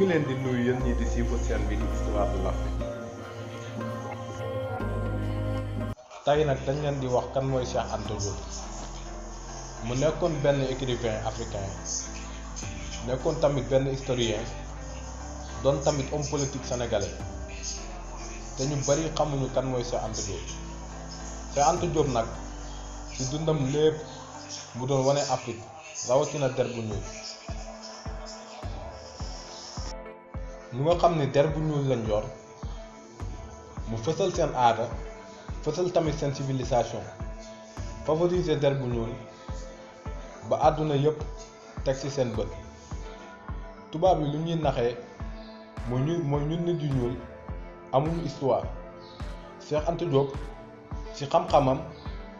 ngi leen di nuyu yéen ñi di suivre seen bi histoire de l'Afrique. tey nag dañ leen di wax kan mooy Cheikh Anta Dioup. mu nekkoon benn écrivain africain, nekkoon tamit benn historien, doon tamit homme politique sénégalais. te ñu bari xamuñu kan mooy Cheikh Anta Dioup. Cheikh Anta Dioup nag ci dundam lépp mu doon wane Afrique, rawatina der bu ñuul. ñu nga xam ni der bu ñuul lañ yor, mu fësal seen aada, fësal tamit seen civilisation, favoriser der bu ñuul ba àdduna yépp teg ci seen bët. tubaab yi lu ñuy naxee mooy ñun nit yu ñuul amuñu histoire. Cheikh Anta Dioup ci xam-xamam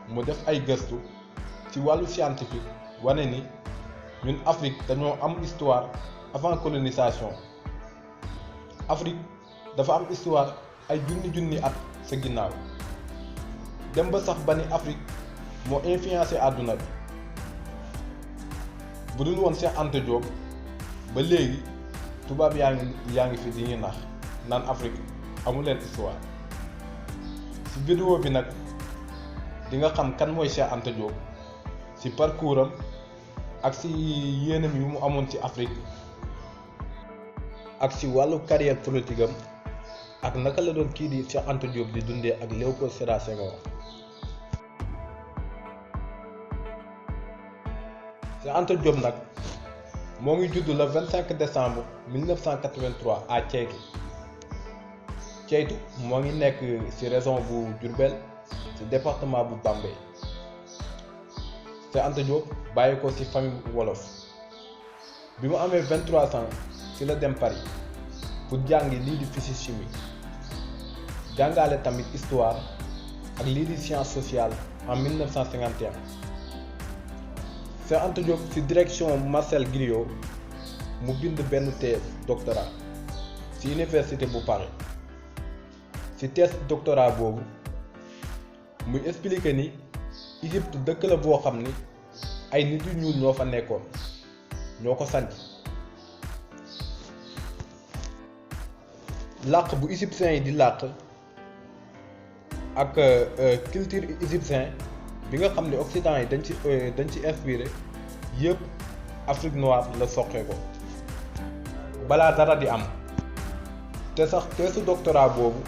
mu def ay gëstu ci wàllu scientifique, wane ni ñun Afrique dañoo am histoire avant colonisation. Afrique dafa am histoire ay junni at sa ginnaaw, dem ba sax ba ni Afrique moo influencé àdduna bi. bu dul woon Cheikh Anta Dioup ba léegi tubaab yaa ngi fi di ñu nax naan Afrique amu leen histoire. ci vidéo bi nag di nga xam kan mooy Cheikh Anta Dioup, ci parcours am ak ci yéenam yu mu amoon ci Afrique, ak ci wàllu carrière politique am, ak naka la doon kii di Cheikh Anta Dioup di dundee ak Léopold Sédar Senghor. Cheikh Anta Dioup nag moo ngi judd le 25 décembre 1983 à Cheikh. Cheikh moo ngi nekk ci région bu Diourbel, ci département bu Bambey. Cheikh Anta Dioup bàyyi ko ci famille wolof. bi mu amee 23 ans ci la dem Paris pour jàngi lii di physique chimie, jàngale tamit histoire ak lii di science sociale en 1951. Cheikh Anta Dioup ci direction Marcel Griot mu bind benn thèse doctorat ci université bu Paris. ci thèse doctorat boobu muy expliquer ni Égypte dëkk la boo xam ni ay nit yu ñuul ñoo fa nekkoon, ñoo ko sanc. làkk bu égyptien yi di làkk ak culture égyptien bi nga xam ne occident yi dañ ci inspiré yëpp Afrique noire la soqee ko balaa dara di am. te sax thèse doctorat boobu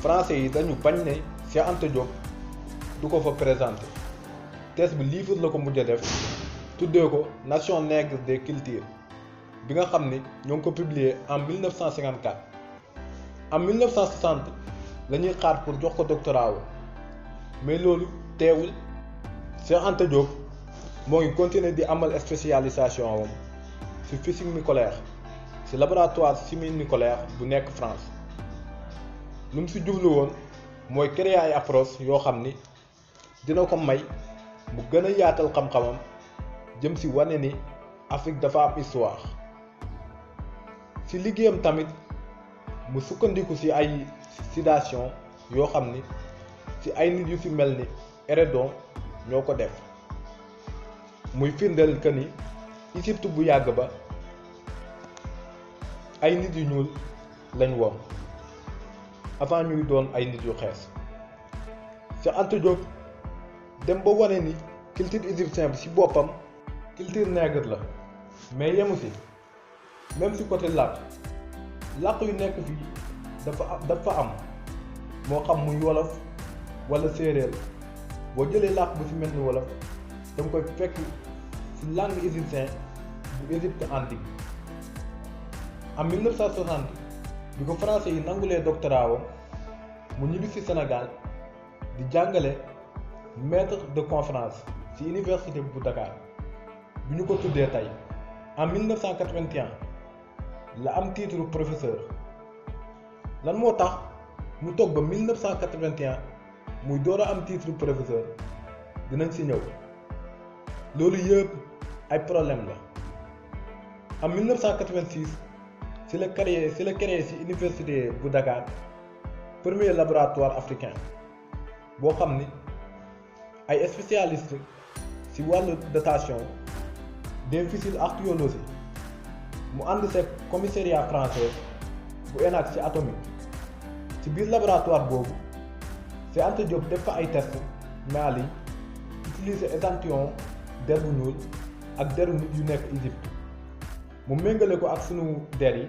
français yi dañu bañ ne Cheikh Anta Dioup du ko fa présenté. thèse bi livre la ko mujj a def tuddee ko Nation nègre des cultures, bi nga xam ni ñoo ngi ko publié en 1954. en 1960 la ñuy xaar pour jox ko doctorat wu, mais loolu teewul Cheikh Anta Dioup moo ngi continuer di amal spécialisation am ci physique nucléaire ci laboratoire chimie nucléaire bu nekk France. lu mu ci jublu woon mooy créer ay approche yoo xam ni dina ko may mu gën a yaatal xam-xamam jëm ci wane ni Afrique dafa am histoire. ci liggéeyam tamit mu sukkandiku ci ay citation yoo xam ni ci ay nit yu ci mel ni Hérodon ñoo ko def, muy firndeel que ni Égypte bu yàgg ba ay nit yu ñuul lañ woon avant ñuy doon ay nit yu xees. Cheikh Anta Dioup dem ba wane ni culture égyptienne bi ci boppam culture nègre la, mais yemu ci. même ci côté làkk yu nekk fii dafa am, moo xam muy wolof wala séeréer. boo jëlee làkk bu ci mel ni wolof danga koy fekk ci langue égyptienne bu Égypte antique. en 1960 bi ko français yi nangulee doctorat wam mu ñibbi ci Sénégal di jàngale maître de conférence ci université bu Dakar bi ñu ko tuddee tey. en 1981 la am titre professeur. lan moo tax mu toog ba 1981 muy door a am titre professeur dinañ ci ñëw. loolu yëpp ay problème la. en 1986 ci la créé ci université bu Dakar premier laboratoire africain boo xam ni ay spécialistes ci wàllu datation des fossiles archéologiques mu ànd seeg commissariat français bu ENAC ci atomique ci biir laboratoire boobu Cheikh Anta Dioup def fa ay test maal yi utiliser échantillon der bu ñuul ak deru nit yu nekk Égypte mu méngale ko ak sunu der yi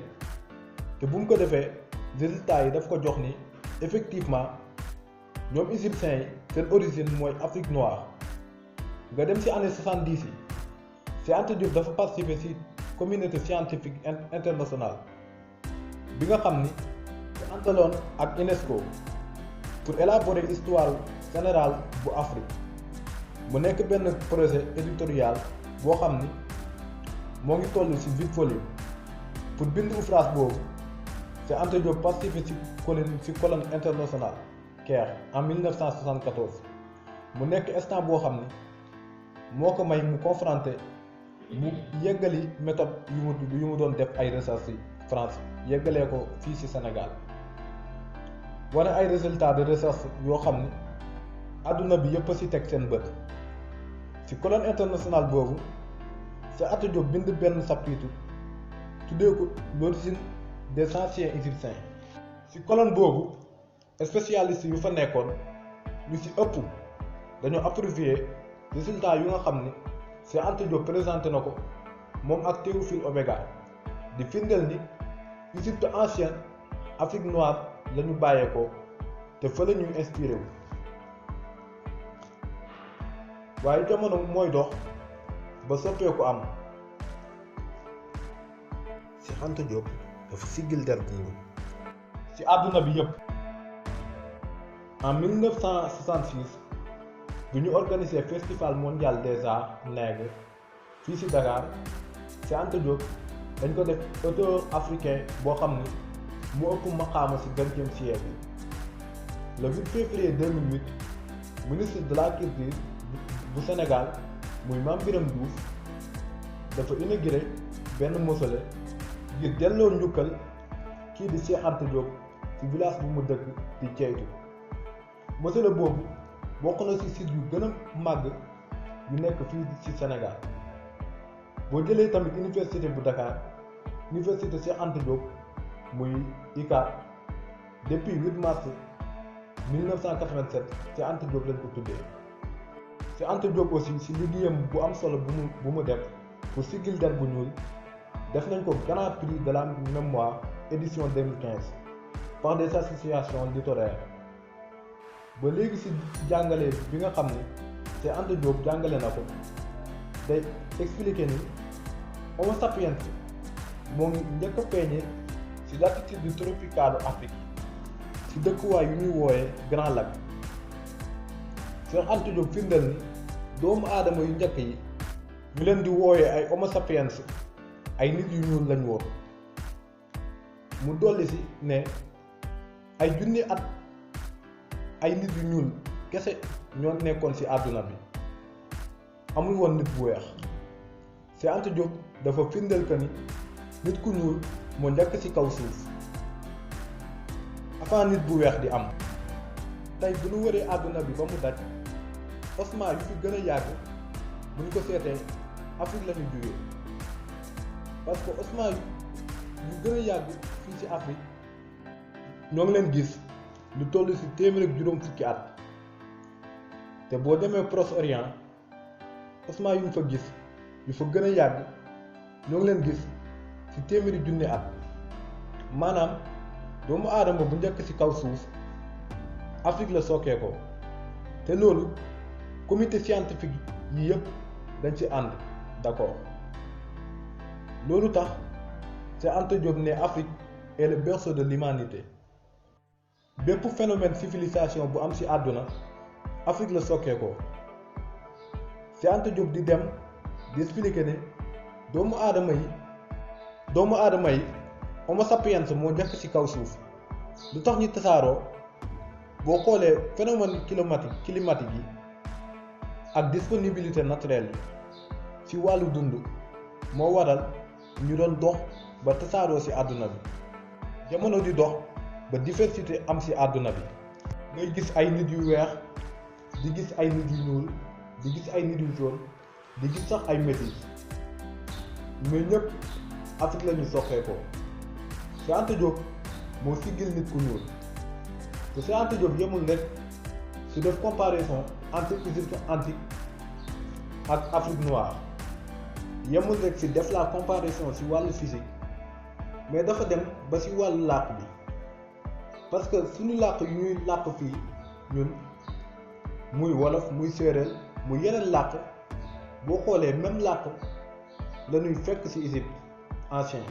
te bu mu ko defee résultat yi daf ko jox ni effectivement ñoom égyptiens yi seen origine mooy Afrique noire. nga dem ci année 70 yi Cheikh Anta Dioup dafa participer ci communauté scientifique internationale bi nga xam ni ñu àndaloon ak UNESCO pour élaborer histoire générale bu Afrique mu nekk benn projet éditorial boo xam ni moo ngi toll ci 8 volumes pour bind ouvrage boobu Cheikh Anta Dioup participer ci colloque international Caire en 1974 mu nekk instant boo xam ni moo ko may mu confronté mu yeggali méthode yu mu doon def ay recherche ci France yeggalee ko fii ci Sénégal wane ay résultats de recherche yoo xam ni àdduna bi yëpp a ci teg seen bët ci colloque international boobu Cheikh Anta Dioup bind benn chapitre tuddee ko l'origine des anciens égyptiens. ci colloque boobu spécialiste yu fa nekkoon ñu ci ëpp dañoo approuvé résultat yu nga xam ni Cheikh Anta Dioup présenté na ko moom ak Théophile Oméga di firndeel ni Égypte ancienne Afrique noire la ñu bàyyeekoo te fa la ñuy inspiré wu. waaye jamono mooy dox ba soppeeku am Cheikh Anta Dioup dafa siggil der bu ñuul ci àdduna bi yépp. en 1966 bu ñu organiser festival mondial des arts nègres fii ci Dakar Cheikh Anta Dioup dañ ko def auteur africain boo xam ni mu ëpp maqaama ci 20e siècle. le 8 février 2008 ministre de la culture bu Sénégal muy Mame Birame Diouf dafa inauguré benn mausolée ngir delloo njukkal kii di Cheikh Anta Dioup ci village bu mu dëkk di Ceytu. mausolée boobu bokk na ci site yu gën a màgg yu nekk fii ci Sénégal. boo jëlee tamit université bu Dakar université Cheikh Anta Dioup muy ICA depuis 8 mars 1987 Cheikh Anta Dioup lañ ko tuddee. Cheikh Anta Dioup aussi ci liggéeyam bu am solo bu mu def pour siggil der bu ñuul def nañ ko grand prix de la mémoire édition 2015 par des associations littéraires. ba léegi ci jàngale bi nga xam ne Cheikh Anta Dioup jàngale na ko day expliquer ni Homo sapiens moo ngi njëkk a feeñee ci latitude tropicale Afrique ci dëkkuwaay yu ñuy wooyee Grand Lac. Cheikh Anta Dioup firndeel ni doomu aadama yu njëkk yi ñu leen di wooyee ay Homo sapiens ay nit yu ñuul lañ woon. mu dolli ci ne ay junni at ay nit yu ñuul kese ñoo nekkoon ci àdduna bi amul woon nit bu weex. Cheikh Anta Dioup dafa firndeel que ni nit ku ñuul moo njëkk ci kaw suuf avant nit bu weex di am. tey bu ñu wëree àdduna bi ba mu daj ossements yu fi gën a yàgg bu ñu ko seetee Afrique la ñu jógee parce que ossements yu gën a yàgg fii ci Afrique ñoo ngi leen gis lu toll ci téeméer ak juróom fukki at te boo demee Proche-Orient ossements yu ñu fa gis yu fa gën a yàgg ñoo ngi leen gis ci téeméeri junni at. maanaam doomu aadama bu njëkk ci kaw suuf Afrique la sookee ko te loolu comité scientifique yi yëpp dañ ci ànd d'accord. loolu tax Cheikh Anta Dioup ne Afrique est le berceau de l'humanité. bépp phénomène civilisation bu am ci àdduna Afrique la sookee ko. Cheikh Anta Dioup di dem di expliquer ne doomu aadama yi Homo sapiens moo njëkk ci kaw suuf. lu tax ñu tasaaroo boo xoolee phénomène climatique yi ak disponibilité naturelle yi ci wàllu dund moo waral ñu doon dox ba tasaaroo ci àdduna bi. jamono di dox ba diversité am ci àdduna bi ngay gis ay nit yu weex di gis ay nit yu ñuul di gis ay nit yu jaune di gis sax ay métis mais ñëpp Afrique la ñu soqeekoo. Cheikh Anta Dioup moo siggil nit ku ñuul te Cheikh Anta Dioup yemul rek su def comparaison entre Égypte antique ak Afrique noire, yemul rek si def la comparaison si wàllu physique, mais dafa dem ba si wàllu làkk bi, parce que suñu làkk yu ñuy làkk fii ñun muy wolof muy séeréer muy yeneen làkk, boo xoolee même làkk la ñuy fekk ci Égypte ancien,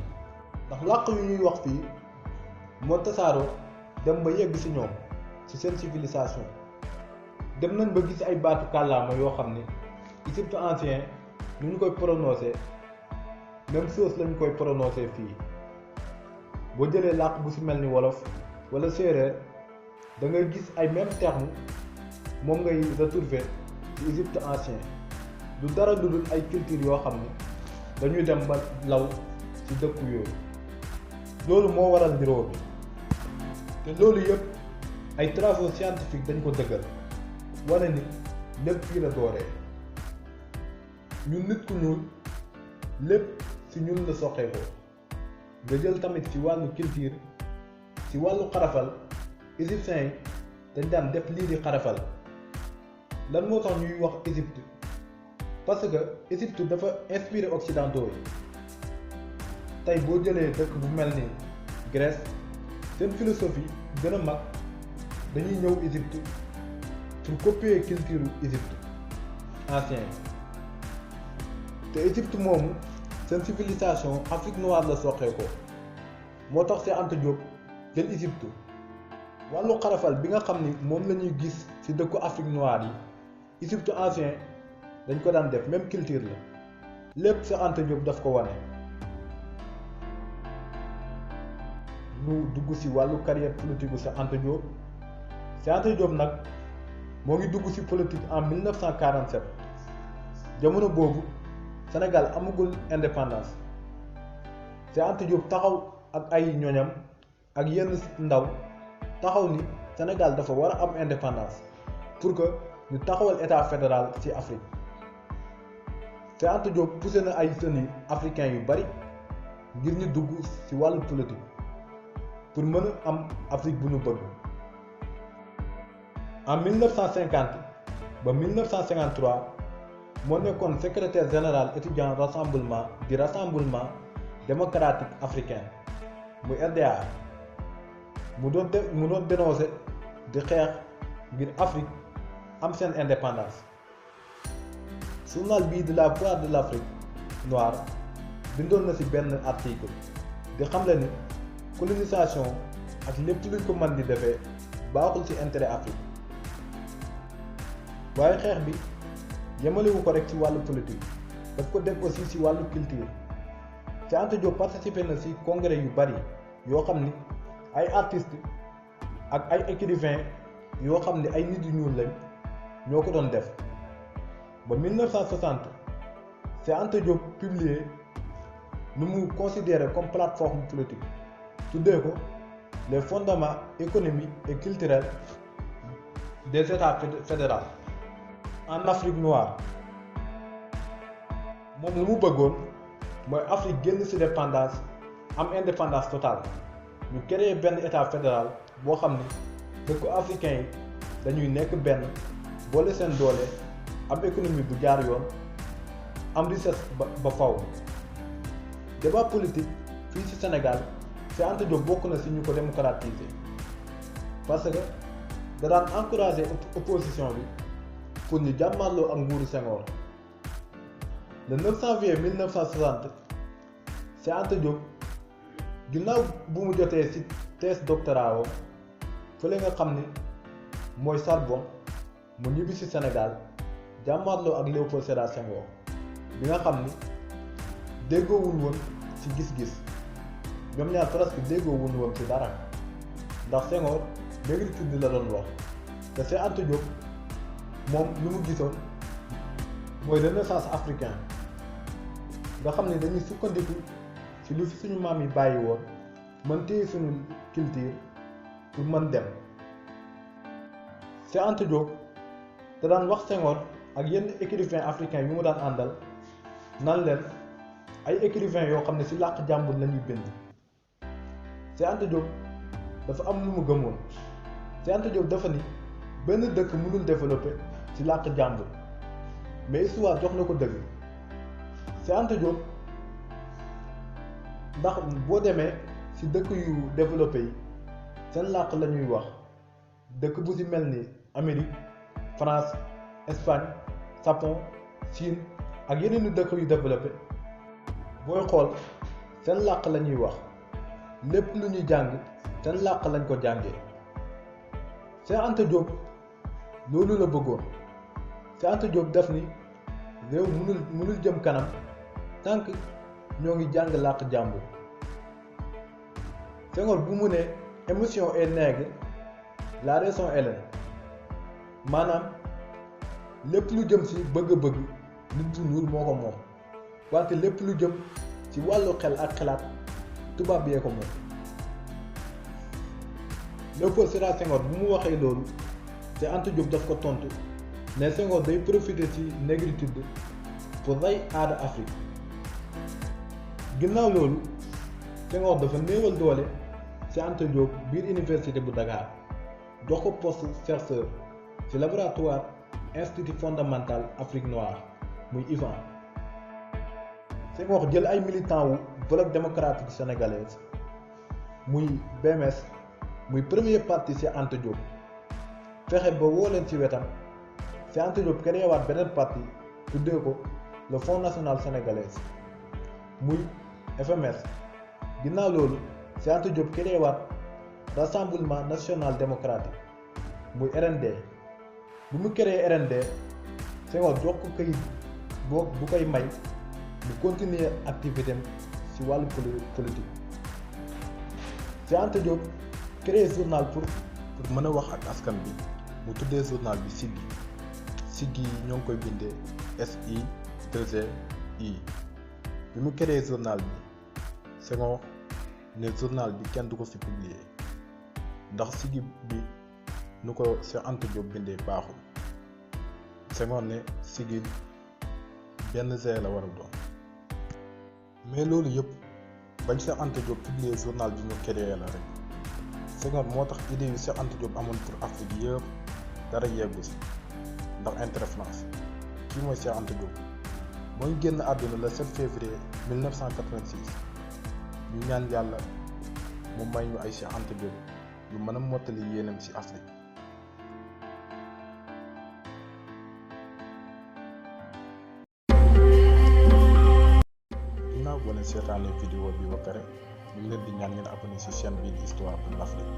ndax làkk yu ñuy wax fii moo tasaaroo dem ba yegg ci ñoom ci seen civilisation. Dem nañ ba gis ay baatu kàllaama yoo xam ne Égypte ancien nu ñu koy prononcer même chose lañu koy prononcer fii. boo jëlee làkk bu ci mel ni wolof walla séeréer da ngay gis ay même terme moom ngay retrouver ci Égypte ancien. du dara lu dul ay culture yoo xam ne dañuy dem ba law ci dëkku yooyu. loolu moo waral niroo bi te loolu yëpp ay travaux scientifiques dañ ko dëggal wane ni lépp fii la dooree. ñun nit ku ñuul lépp ci ñun la soqeekoo. nga jël tamit ci wàllu culture ci wàllu xarafal égyptiens yi dañ daan def lii di xarafal. lan moo tax ñuy wax Égypte parce que Égypte dafa inspiré occidentaux yi. tey boo jëlee dëkk bu mel ni Grèce seen philosophie gën a mag dañuy ñëw Égypte pour copier culture Égypte ancien. te Égypte moomu seen civilisation Afrique noire la soqeekoo. moo tax Cheikh Anta Dioup jël Égypte. wàllu xarafal bi nga xam ni moom la ñuy gis ci dëkku Afrique noire yi Égypte ancien dañ ko daan def même culture la. lépp Cheikh Anta Dioup daf ko wane. ñu dugg ci wàllu carrière politique bu Cheikh Anta Dioup. Cheikh Anta Dioup nag moo ngi dugg ci politique en 1947 jamono boobu Sénégal amagul indépendance. Cheikh Anta Dioup taxaw ak ay ñoñam ak yenn ndaw taxaw ni Sénégal dafa war a am indépendance pour que ñu taxawal état fédéral ci Afrique. Cheikh Anta Dioup poussé na ay jeunes africains yu bari ngir ñu dugg ci wàllu politique pour mën a am Afrique bu ñu bëgg. en 1950 ba 1953 moo nekkoon secrétaire général étudiant rassemblement du rassemblement démocratique africain muy RDA. mu doon dénoncer di xeex ngir Afrique am seen indépendance. journal bii de la voix de l'Afrique noire bindoon na ci benn article di xamle ni colonisation ak lépp luñ ko mën di defee baaxul ci intérêt Afrique. waaye xeex bi yemalewu ko rek ci wàllu politique daf ko def aussi ci wàllu culture. Cheikh Anta Dioup participé na ci congrès yu bari yoo xam ni ay artistes ak ay écrivains yoo xam ne ay nit yu ñuul lañ ñoo ko doon def. ba 1960 Cheikh Anta Dioup publié lu mu considéré comme plateforme politique tuddee ko les fondements économiques et culturels des états fédéraux en Afrique noire. moom lu mu bëggoon mooy Afrique génn ci dépendance am indépendance totale. ñu créer benn état fédéral boo xam ni dëkku africain yi dañuy nekk benn boole seen doole am économie bu jaar yoon am richesse ba faw. débat politique fii ci Sénégal Cheikh Anta Dioup bokk na ci ñu ko démocratiser parce que da daan encourager opposition bi pour ñu jàmmarloo ak nguuru Senghor. le 9 janvier 1960 Cheikh Anta Dioup ginnaaw bu mu jotee ci thèse doctorat wam fële nga xam ni mooy Sorbonne mu ñibbi ci Sénégal jàmmarloo ak Léopold Sédar Senghor bi nga xam ni déggoowuñ woon ci gis-gis. ñoom ñaar presque déggoowuñ woon ci dara ndax Senghor négritude la doon wax te Cheikh Anta Dioup moom lu mu gisoon mooy renaissance africain nga xam ne dañuy sukkandiku ci lu fi suñu maam yi bàyyi woon mën téye suñu culture pour mën dem. Cheikh Anta Dioup da daan wax Senghor ak yenn écrivain africain yu mu daan àndal nan leen ay écrivains yoo xam ne ci làkk jàmbur la ñuy bind. Cheikh Anta Dioup dafa am lu mu gëmoon. Cheikh Anta Dioup dafa ni benn dëkk mënul développer ci làkk jàmbur mais histoire jox na ko dëgg. Cheikh Anta Dioup ndax boo demee ci dëkk yu développé yi seen làkk la ñuy wax dëkk bu ci mel ni Amérique, France, Espagne, Japon, Chine ak yeneen i dëkk yu développé booy xool seen làkk la ñuy wax lépp lu ñuy jàng seen làkk lañ ko jàngee. Cheikh Anta Dioup loolu la bëggoon. Cheikh Anta Dioup def ni réew mënul jëm kanam tant que ñoo ngi jàng làkk jàmbur. Senghor bu mu ne émotion est nègre la raison est laine maanaam lépp lu jëm ci bëgg-bëgg nit bu ñuul moo ko moom wante lépp lu jëm ci wàllu xel ak xalaat tubaab yee ko moom. Léopold Sédar Senghor bu mu waxee loolu Cheikh Anta Dioup daf ko tontu ne Senghor day profiter ci négritude pour rey aada Afrique. ginnaaw loolu Senghor dafa néewal doole Cheikh Anta Dioup biir université bu Dakar jox ko poste chercheur ci laboratoire institut fondamental Afrique noire muy IFAN. Senghor jël ay militants wu bloc démocratique sénégalaise muy BMS muy premier parti Cheikh Anta Dioup fexe ba woo leen ci wetam Cheikh Anta Dioup créé waat beneen parti tuddee ko le Front national sénégalais muy FMS. ginnaaw loolu Cheikh Anta Dioup créé waat rassemblement national démocratique muy RND. bu mu créé RND Senghor jox ko këyit bu koy may mu continuer activité am ci wàllu politique. Cheikh Anta Dioup créé journal pour mën a wax ak askan bi mu tuddee journal bi Siggi ñoo ngi koy bindee SI2GI. bi mu créé journal bi Senghor ne journal bi kenn du ko fi publier ndax Siggi bi nu ko Cheikh Anta Dioup bindee baaxul. Senghor ne Siggi benn G la war a doon. mais loolu yëpp bañ Cheikh Anta Dioup publier journal bi mu créé la rek Senghor moo tax idée yu Cheikh Anta Dioup amoon pour Afrique yëpp dara yeggu si ndax intérêt France. kii mooy Cheikh Anta Dioup mooy génn àdduna le 7 février 1986 ñu ñaan yàlla mu may ñu ay Cheikh Anta Dioup yu mën a mottali yéenam ci Afrique. ginnaaw boo leen seetaanee vidéo bi ba pare ñu ngi leen di ñaan ngeen abonné ci chaîne bi di Histoire de l'Afrique.